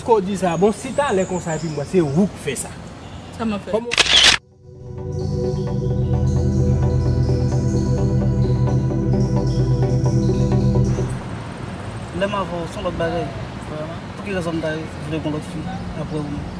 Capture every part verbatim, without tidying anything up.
Ko di sa, bon, si talè konsa epi m wè se ou k fè sa. Sa m ap fè? Kòman Lè m avè w, se yon lòt bagay. Pou ki rezon m ta vle gon lòt fi apre ou menm?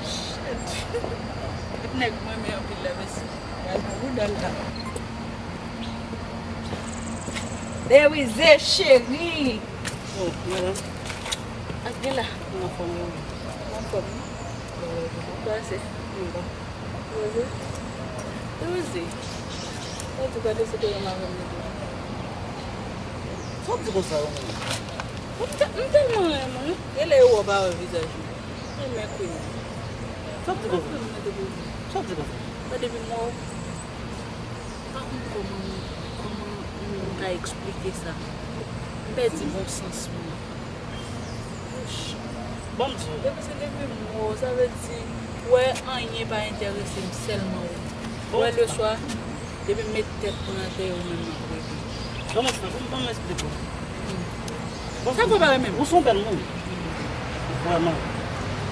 Shit. Nèg mwen renmen anpil la, mesye. Gade bouda l la. Derize, cheri. Oh, madanm. Ak gen la. Mwen anfòm, wi. Mwen anfòm. Ou pase? Mwen bon. Derize. Derize. Ou di gade se te renmen avè m li te. Sa w ap di konsa, Romeo? M tè-, m tèlman renmen w. Genlè e wè w pa wè vizaj mwen. Renmen Queen. Sa w ap di konsa? Sa w ap di konsa? Gade depi m wè w. M pa konn kòman, kòman m ka eksplike sa. M pèdi bon sans mwen. Wouch. Bon, m di w. Depi se depi m wè w, sa vle di, wè anyen pa enterese m, sèlman ou. Bon. Wè, leswa, depi m met tèt mwen atè, ou menm m ap reve. Bon, m eksplike, bon, bon, m eksplike w. Bon, sa fè w pa renmen m? Ou se yon bèl moun. Vrèman.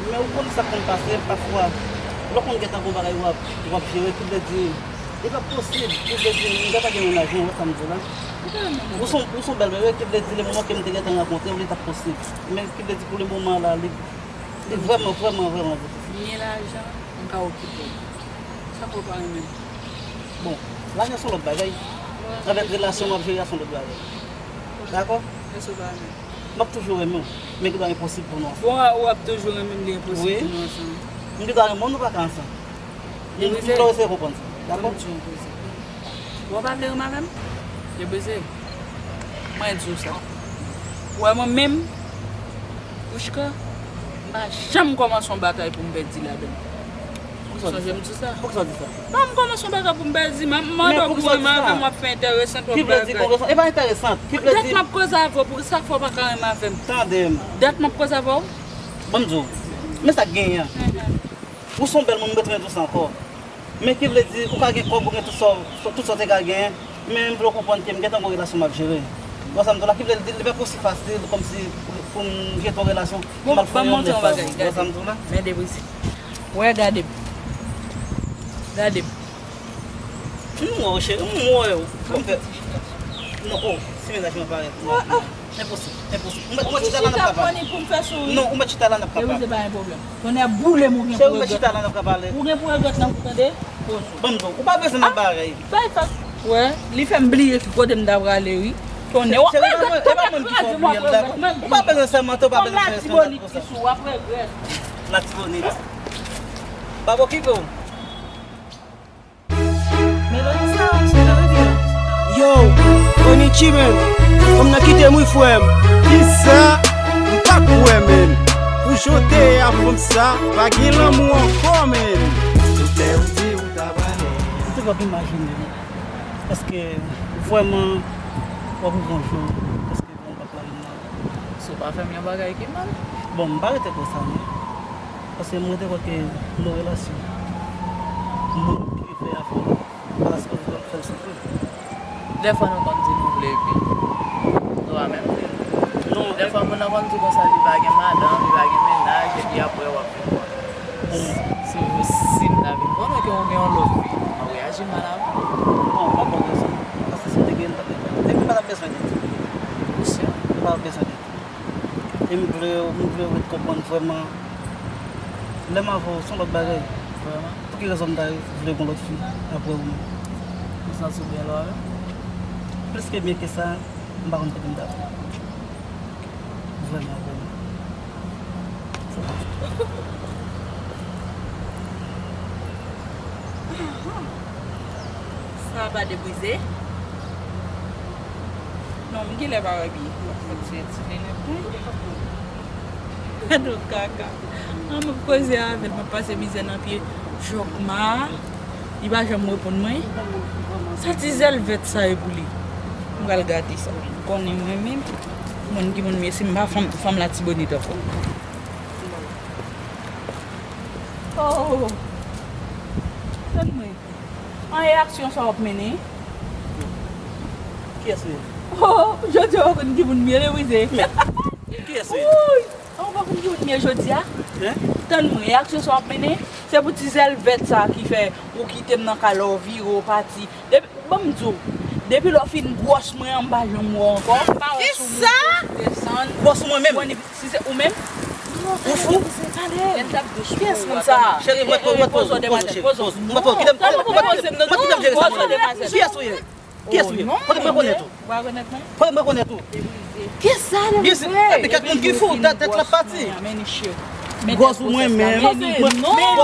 Men ou konn sa k konn pase, pafwa, lè w konn gentan gon bagay w ap, w ap jere, ki vle di, li pa posib, ki vle di, m gentan gen mennaj mwen, ou wè sa m di w la? Ou se yon, ou se yon bèl bebe, ki vle di, le moman ke m te gentan rankontre w, li t ap posib. Men ki vle di, pou le moman la, li, li vrèman, vrèman, vrèman difisil. Gen lajan, m ka okipe w. Sa fè w pa renmen m? Bon, lajan se yon lòt bagay. Avèk relasyon m ap jere a se yon lòt bagay. Dakò? Èske w pa renmen m? M ap toujou renmen w, men ki dwa enposib pou nou ansanm. Bon, w ap toujou renmen m, li enposib pou nou ansanm. M ki dwa renmen w, nou pa ka ansanm. M, m vle w eseye konprann sa. Dakò? Bon, w pa vle renmen avè m? Derize, mwen di w sa. Ou wè mwen menm, Pouchka, m pa janm kòmanse yon batay pou m pèdi ladan l. Sonje m di sa. Poukisa w di sa? Pa m kòmanse yon bagay pou m pèdi, m ap mande w pou renmen avè m, w ap fè enteresan twòp bagay. Ki vle di konpresan? E pa enteresan. Ki vle di? Dat m ap koze avè w, pou sa k fè w pa ka renmen avè m? Tande m. Dat m ap koze avè w? Ban m di w. Men sa k genyen an. Ou se yon bèl moun, m ret renmen w sa ankò. Men ki vle di, ou ka gen kòb, ou gen tout sa, tout sa w te ka genyen, men m vle w konprann ke m gentan gon relasyon m ap jere. Ou wè sa m di w la, ki vle di, li pa osi fasil kòmsi pou, pou m jete yon relasyon, m al fè yon nèf avè w. Ou wè sa m di w la? Men Derize. Wè, gade m. Gade m. M wè w, cheri, m wè w. Kòm fè. Non, oh, si mennaj mwen parèt. Enposib, enposib. Ou mèt, ou mèt chita la, n ap ka pale. Non, ou mèt chita la, n ap ka pale. Derize, pa gen pwoblèm. Tonnè boule m, ou gen pou regrèt. Cheri, ou mèt chita la, n ap ka pale. Ou gen pou regrèt nan kou, tande? Bon, m di w, ou pa bezwen nan bagay. Bay fak. Wè, li fè m bliye ki kote m ta prale, wi. Tonnè, w ap regrèt, tonnè, kraze m, w ap regrèt. Ou pa bezwen sèmante, ou pa bezwen fè sèmante konsa. Kòm Latibonit ki sou, w ap regrèt. Latibonit. Pa okipe w. Melodi sa, melodi an. Yo, Onichi, men, fanm nan kite m wi, frè m. Kisa? M pa kwè, men. Pou jan w te ye a, fanm sa, pa gen lanmou ankò, men. Tout lè w di w ta prale. M te p ap imajine, non. Paske, vrèman, w ap rive yon jou, paske bon, m p ap la vin nan. Si w pa fè m yon bagay ki mal. Bon, m pa rete konsa, non. Paske m rete kwè ke nan relasyon, moun ki fè afè w la, pa la sipoze fè w soufri. Dèfwa nou konn di nou vle vi. Nou pa menm vle l. Non. Dèfwa moun nan konn di konsa li pa gen madanm, li pa gen mennaj, epi apre w ap vin konnen. Si, si m ta vin konnen ke w gen yon lòt fi, m ap reyaji mal avè w. Bon, m pa konn rezon. Paske si m te gen l, m t ap gen l. Epi m pa t ap bezwen de tou. Ou si? M pa t ap bezwen de tou. E m vle, m vle w ret konprann vrèman. Lè m avè w, se yon lòt bagay. Vrèman? Pou ki rezon m ta vle gon lòt fi apre ou menm? Ou santi w byen lè w avè m? Plis ke byen ke sa, m pa konn kote m ta pran. Vrèman, vrèman. Sa pa debrize. Non, m genlè pa wè byen. M ap fè ti, ti nenep. Gade yon kaka. An, m ap koze avè l, m ap pase mizè nan pye jòkma. Li pa janm reponn mwen. Sa ti zèl vèt sa e pou li. M pral gade sa. M konnen mwen menm. Moun ki moun m ye, si m pa fanm, fanm Latibonit ankò. Oh! Tann mwen. An e aksyon sa w ap mennen? Kiyès ou ye? Oh, jodi a w konn ki moun m ye, le brize. Men, kiyès ou ye? Wouy! An w pa konn ki moun m ye jodi a? Hein? Tann mwen, e aksyon sa w ap mennen? Se pou ti zèl vèt sa ki fè ou kite m nan kay la, w vire, w pati. Depi, ban m di w, depi lè w fin gwòs mwen an, m pa janm wè w ankò. M pa wè sou moute, desann. Gwòs ou mwen menm? Si se ou menm? Ou fou? Kiyès moun sa? Cheri, mwen poze, mwen poze, poze, cheri, poze. Mwen poze, kite m, kite m jere sa mwen menm. Kiyès ou ye? Kiyès ou ye? Kote mwen konèt ou? Kote mwen konèt ou? Kiyès sa? Epi kèk moun ki fou, tèt, tèt la pati. Gwòs ou mwen menm. Gwòs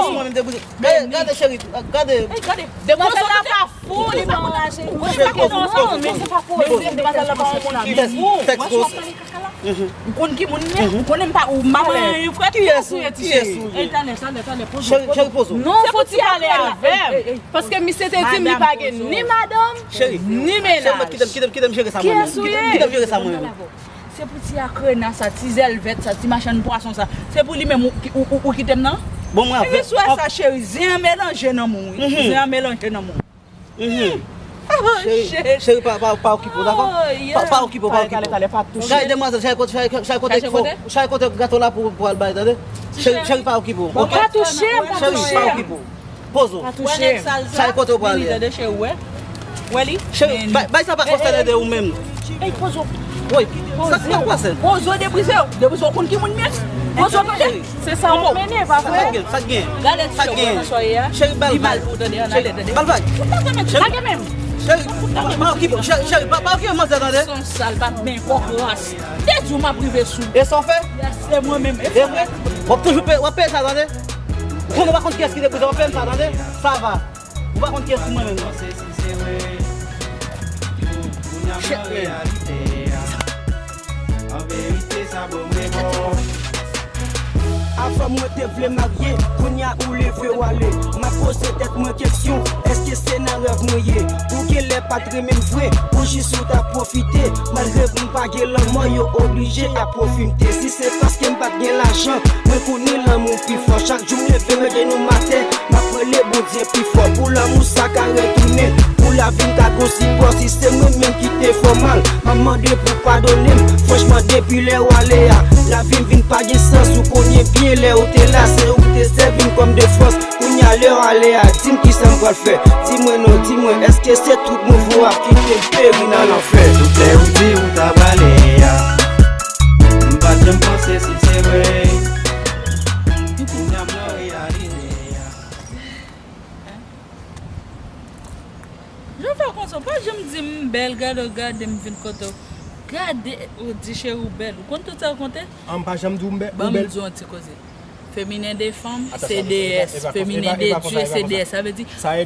ou mwen menm debrize. Gade, gade cheri, gade. Demwazèl la pa fou, li pa anraje. Cheri, poze, poze, poze. Tèks, tèks, poze. M konn ki moun m ye, m konnen m pa ou maman. Kiyès ou ye, ti cheri? Cheri, cheri, poze. Non, fò ti pale avè m. Paske misye te di m li pa gen ni madanm, ni mennaj. Cheri, kite m, kite m, kite m jere sa mwen menm. Kiyès ou ye? Kite m jere sa mwen menm. Se pou ti akrena sa, ti zèl vèt sa, ti machann pwason sa. Se pou li menm ou, ou, ou, ou kite m nan? Bon, mwen avè. Epi sou sa, cheri, zen an melanje nan men w, wi. Zen an melanje nan men w. Cheri, cheri, pa, pa, pa okipe w, dakò? Pa, pa okipe w, pa okipe w. Gade demwazèl, chache kote, chache, chache kote, chache kote gato la pou, pou al bay, tande? Cheri, cheri, pa okipe w, oke? Pa touche m, pa touche m. Cheri, pa okipe w. Poze w. Pa touche m. Chache kote w prale a. Tande, cheri, wè. Wè li? Cheri, bay, bay sa pa konsène de ou menm. Ey, poze w. Woy, sa k pa w pase? Poze w, debrize w. Debrize w, konn ki moun m ye? Poze w, tande. Se sa w ap mennen, pa vre? Sa k gen? Sa k gen? Gade ti chòp nan soyè a. Cheri, ba l vag. Li mal pou w, tande, an ale, tande. Ba l vag. Cheri, pa okipe, cheri, cheri, pa, pa okipe manzè, tande. Son sal, pa men kòk ras. Te di w m ap rive sou. E sa w fè? Se mwen menm. E vre? W ap toujou peye, w ap peye sa, tande. Konnen w pa konn kiyès ki debrize, w ap peye m sa, tande. Sa va. Ou pa konn kiyès ki mwen menm, non. Shit, man. Avan mwen te vle marye, kounye a ou leve w ale. M ap poze tèt mwen keksyon, èske se nan rèv mwen ye? Ou genlè pa t renmen m vre, ou jis ou t ap pwofite. Malgre m pa gen lanmò, yo oblije ap pwofite. Si se paske m pa t gen lajan, mwen konnen lanmou pi fò. Chak jou m leve, mwen jenou m atè, m ap rele Bondye pi fò. Pou lanmou sa ka retounen, pou lavi m ka gon sipò. Si se mwen menm ki te fè w mal, m ap mande pou w padone m. Franchman, depi lè w ale a, lavi m vin pa gen sans. Ou konnen byen lè ou te la, se ou ki te sèvi m kòm defans. Kounye a lè w ale a, di m kisa m pral fè. Di mwen non, di mwen, èske se tout mouvman w ap kite m peri nan lanfè? Tout lè ou di ou ta prale a, m pa t janm panse si se vre. Kounye a m nan reyalite a. Jan fè konsa, w pa janm di m bèl, gade w gade m vin kote w. Gade, ou di cheri w bèl. Ou konn tout sa w konte? An, m pa janm di w m bèl, ou bèl. Ban m di w yon ti koze. Féminin de femme, c'est déesse. Féminin de Dieu, c'est déesse. Sa vle di, talè,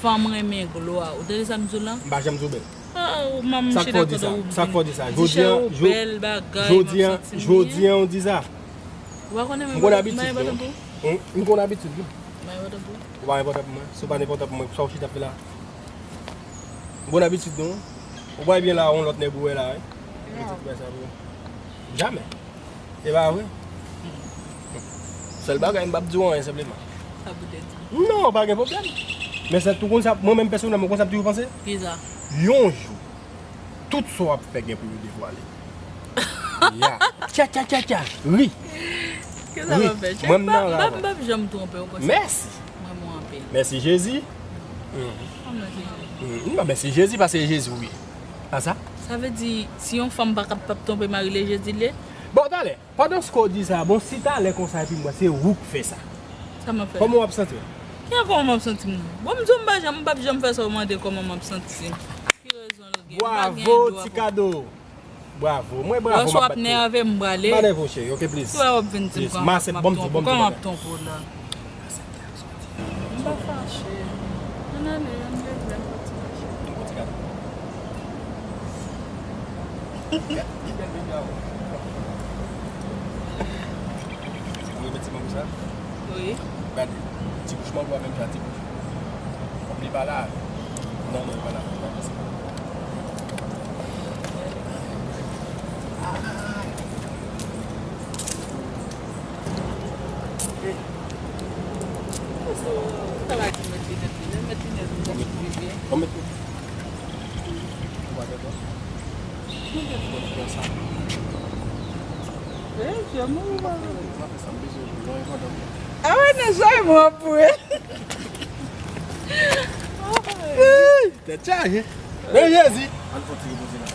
fanm renmen glwa. Ou tande sa m di w lan? M pa janm di w bèl. Ah, ou manm chita kote w di. Sa k fè w di sa? Jodi an, jodi an, jodi an, ou di sa. Ou pa konnen mwen pa, mwen pa tankou. M gon abitid, wi. Mwen pa tankou. Ou pa enpòtan pou mwen. Si w pa enpòtan pou mwen, sa w chita ap fè la? M gon abitid, non. Ou bwè byen la, yon lòt nèg ou wè la, wi. Pitit mwen sa pou. Jamè. E pa vre? Sèl bagay, m p ap di w anyen, senpleman. Sa pou te di. Non, pa gen pwoblèm. Men se tou konn sa, mwen menm pèsonèlman, mwen konn sa m toujou panse. Kisa? Yon jou, tout sa w ap fè gen pou yo devwale. Ya. Tcha, tcha, tcha, tcha. Ri. Kisa m ap fè? Mwen m nan la. M p ap janm twonpe w konsa. Mèsi. Mwen mwen anpil. Mèsi Jezi. Mèsi Jezi paske se Jezi ou ye. A sa? Sa vle di, si yon fanm pa kap, p ap twonpe mari l, e Jezi l ye? Bon, talè, pandan w di sa, bon, si talè konsa epi m wè se ou k fè sa. Sa m ap fè? Kòman w ap santi w? Kijan kòman m ap santi m? Bon, m di w m pa janm, m p ap janm fè sa w mande kòman m ap santi m. Ki rezon l gen? M pa gen dwa pou. Bravo, ti kado. Bravo. Mwen, bravo, m ap bat pou ou. Lè w ap nève m, m prale. M pa nève w, cheri, oke, please. Si w ap vin di m kòman m ap twonpe w, kòman m ap twonpe w la? M pa fache. Ann ale, ann leve, ann pati mache. Yon ti gade. Gade, li bèl, bèl, bèl. Ou renmen ti mango sa? Wi. Gade, ti bouch Mango a menm jan ti bouch. Li pa la. Non, non, li pa la. Li pa la. Sa va di mèt linèt li, lè mèt linèt li, sa se bebe. Bon, mèt. Ou pa dakò? Mwen gen twòp pran sa. Eh, jèm ou pa. Mwen fè sa m bezwen jwe, non, e pandan m. Ah ouais, nan jèm ou ap pran. Hey, tèt chaje. Men Jezi. Ann fè ti repoze la.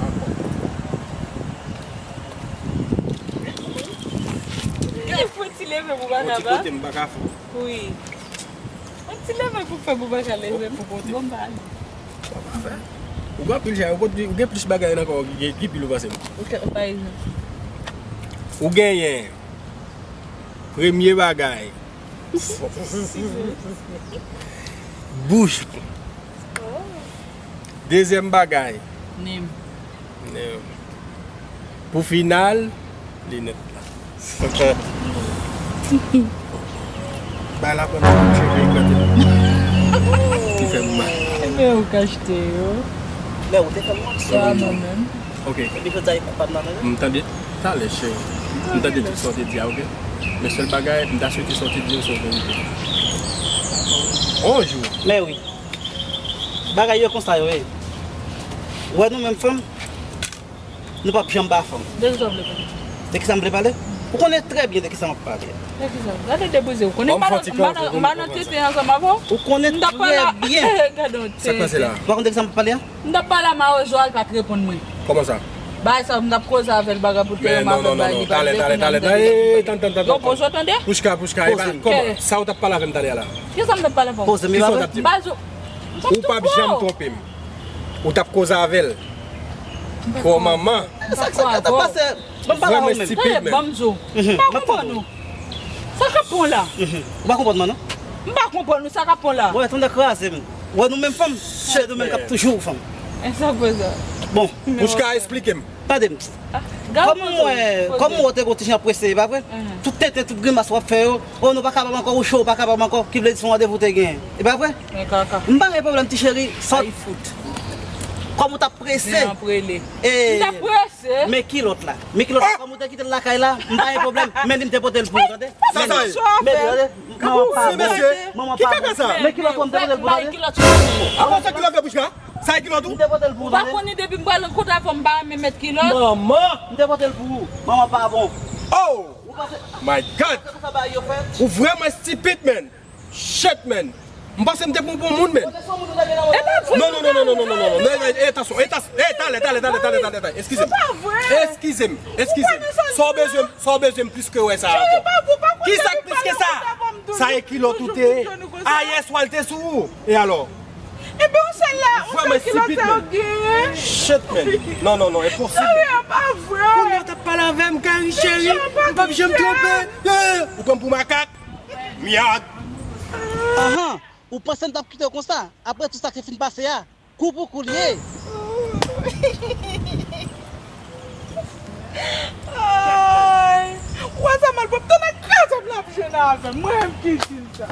Ankò. Li fè ti leve pou pa ka ba. Ti kote m pa ka fè. Wi. Yon ti leve pou fè pou pa ka leve pou bon bagay. Ou gen anpil chay, ou gen, ou gen plis bagay nan kò w ki, ki pil ou pase m. Ou gen, pa egzanp. Ou genyen premye bagay. Bouch. Dezyèm bagay. Nen m. Pou final, linèt la. Bay la pran nan cheve eklate. Ki fè m mal. Ebyen, ou ka achte yo. Lè ou te fè m mal. Sa mwen menm. Ok. Epi jodi a, e koup ap nan men. M tande. Talè, cheri. M tande tout sa w te di a, ok? Men sèl bagay, m ta swete sa w te di yo se yon verite. On jou. Men wi. Bagay yo konsa yo ye. Ou wè nou menm fanm, nou p ap janm ba fanm. De ki sa w vle pale? De ki sa m vle pale? Ou konnen trè byen de ki sa m ap pale. De ki sa? Gade debrize. Ou konnen m pa nan, m pa nan, m pa nan tenten ansanm avè w. Ou konnen trè byen. Gade yon tenten. Sa k pase la? Ou pa konn de ki sa m ap pale a? M t ap pale a mawozo a, l pa t reponn mwen. Kòman sa? Bagay sa, m t ap koze avè l bagay pou teren m avè l, bagay li pa t reponn mwen. Talè, talè, talè, talè. Tann, tann, tann, tann. Yon poze w tande? Pouchka, pouchka, e pa, kòman? Sa w t ap pale avè m talè a la? Kisa m t ap pale avè w? Poze m. Kisa w t ap di m? Ou p ap janm twonpe m. Ou t ap koze avè l. Gwo manman. Sa k, sa k t ap pase? Ban m pale avè w menm. Vrèman estipid, men. Tande, ban m di w. M pa konprann ou. Sa k ap pran w la? Ou pa konprann mwen, non? M pa konprann ou, sa k ap pran w la? Wè, tande kraze m. Wè nou menm fanm, se nou menm k ap toujou fanm. E sa k fè sa? Bon. Pouchka, esplike m. Tande m. Kòm mwen, kòm mwen te gon ti jan prese, e pa vre? Tout tenten, tout grimas w ap fè yo, o nou pa kapab ankò, ou cho, ou pa kapab ankò, ki vle di se yon randevou te genyen. E pa vre? M pa gen pwoblèm, ti cheri, sòt. Kòm ou t ap prese. M t ap prese. Men kilòt la. Men kilòt la, kòm ou te kite l lakay la, m pa gen pwoblèm. Men li m te pote l pou ou, tande. Sa, sa ye? Men li, tande. Manman pa bon. Manman pa bon. Men kilòt ou, m te pote l pou ou, tande. Avan sa kilòt de bouch la? Sa e kilòt ou? M te pote l pou ou, tande. Ou pa konnen depi m pral rankontre avè w, m pa renmen met kilòt. Manman! M te pote l pou ou. Manman pa bon. Oh! My God! Ou vrèman estipid, man! Shit, man! M panse m te pou bon moun, man! Non, non, non, non, non, non, non, non, non, non, eh, tansyon, eh, tansyon, eh, talè, talè, talè, talè, talè, talè, eskize m. Eskize m, eskize m. Sa w bezwen, sa w bezwen m plis ke wè sa ankò? Kisa k plis ke sa? Sa e kilòt ou te ye? Ayè swa l te sou ou. E alò? Epi yon sèl la, yon sèl kilòt sa yo genyen. Shit, man. Non, non, non, enposib. Sa yo pa vre. Kounye a w t ap pale avè m, Kari cheri, m p ap janm twonpe. Eh, ou pran m pou makak? Myad. Ahan, ou panse m t ap kite w konsa? Apre tout sa k te fin pase a, kou pou kou l ye. Ay, ou wè sa malpwòpte nan kaz ap la ap jwenn avè m. Mwen menm ki di l sa.